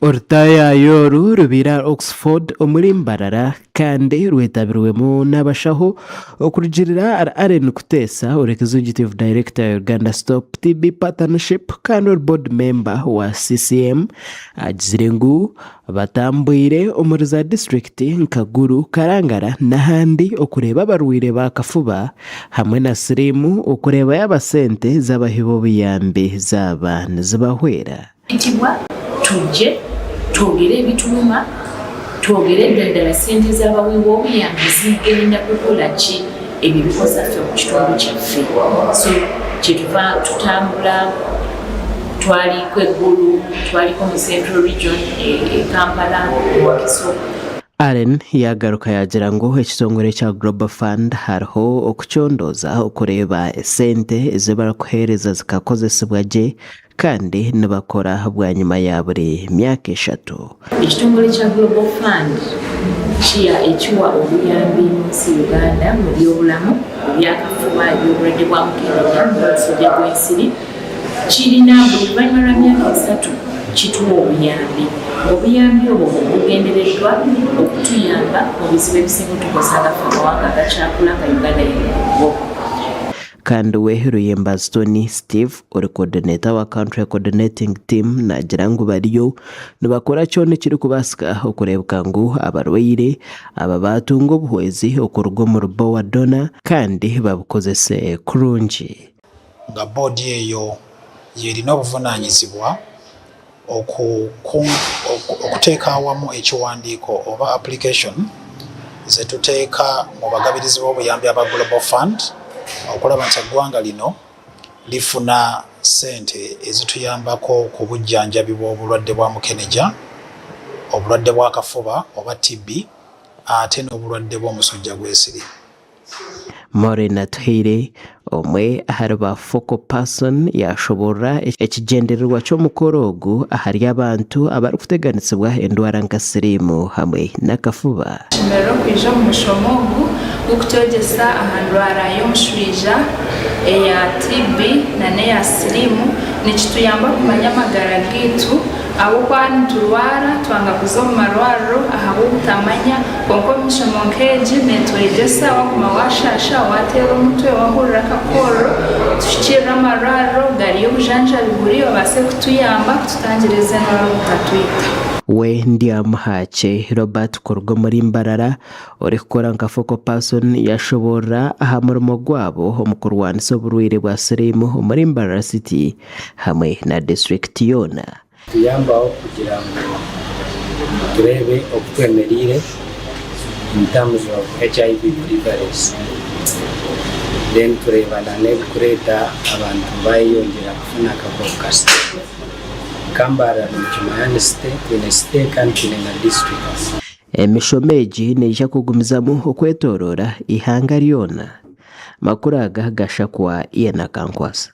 Orutaayaayo oru rubaire aha Oxford omuri Mbarara kandi rwetabirwemu n'abashaho okurugiirira ahari Allen Kuteesa ori Executive Director wa Uganda Stop TB Partnership kandi ori board member wa CCM agizire ngu Batambwire omuri za disiturikiti nka Gulu, Kalangala n'ahandi okureeba abarwaire ba kafuba hamwe na siriimu okureeba yaaba sente z'abahi b'obuyambi zaaba nizibahwera. Twetibwa tuje twogere ebituluma, twogere ddala ddala sente z'abawi b'obuyambi zigenda kukola ki, ebyo ebikosa ffe mu kitundu kyaffe. So kyetuva tutambula. Twaliko e Gulu, twaliko mu Central Region, e Kampala, e Wakiso. Allen yaagaruka yaagira ngu ekitongore kya Global Fund hariho okucondooza okureeba esente ezi barikuheereza zikakozesibwa gye kandi nibakora bwanyima ya buri myaka eshatu. Ekitongore kya Global Fund kiya ekiwa obuyambi mu nsi Uganda mu by'obulamu, eby'akafuba, eby'obulwadde bwa mukenenya n'omusujja gw'ensiri. Kirina buli luvannyuma lwa myaka esatu kituwa obuyambi. Obuyambi obwo bugendereddwa okutuyamba mu bizibu ebisinga otukosa nga ffe amawanga agakyakula nga Uganda y'emu ku go. Kandi we Ruyimbazi Tonny Steve ori coordinator wa Country Coordinating Team naagira ngu bariyo nibakora kyona ekirikubaasika okureebeka ngu abarwaire aba baatunga obuhwezi okuruga omuri Boa Donor kandi babukozese kurungi. Nga boodi eyo y'erina obuvunaanyizibwa okuteeka awamu ekiwandiiko oba application zetuteeka mu bagabirizi b'obuyambi aba Global Fund okulaba nti eggwanga lino lifuna ssente ezituyambako ku bujjanjabi bw'obulwadde bwa mukeneja, obulwadde bw'akafuba oba TB ate n'obulwadde bw'omusujja gw'ensiri. Maureen Atuhaire, omwe ahari ba Focal Person yaashoboorora ekigyendererwa ky'omukoro ogu ahari abantu abarikuteganisibwa endwara nka siriimu hamwe n'akafuba. Tushemererwa kwija omu mushomo ogu gukutwegyesa aha ndwara y'omushwija eya TB nana eya siriimu. Nikituyamba kumanya amagara gaitu. Ahabw'okuba niturwara twanga kuza omu marwariro ahabw'obutamanya, kwonka omu mishomo nk'egi neetwegyesa waaguma waashaasha, waateera omutwe, waahurira akakoororo, tuhikiirire amarwariro gariyo obujanjabi buriyo babaase kutuyamba kututangira ezi endwara obutatwita. We Ndyamuhakye Robert kuruga omuri Mbarara orikukora nka Focal Person yashoboorora aha murimo gwabo omu kurwanisa oburwaire bwa siriimu omuri Mbarara City hamwe na disiturikiti yoona. Tuyambaho kugira ngu tureebe oku twemereire in terms of HIV prevalence then tureeba na n'ebikureeta abantu bayeyongyera kufuna akakooko ka siriimu. Nka Mbarara nikimanya ni city, twine city kandi twine na districts. Emishomo egi neija kugumizamu okwetoroora eihanga ryona. Makuru aga gashakwa Ian Akankwasa.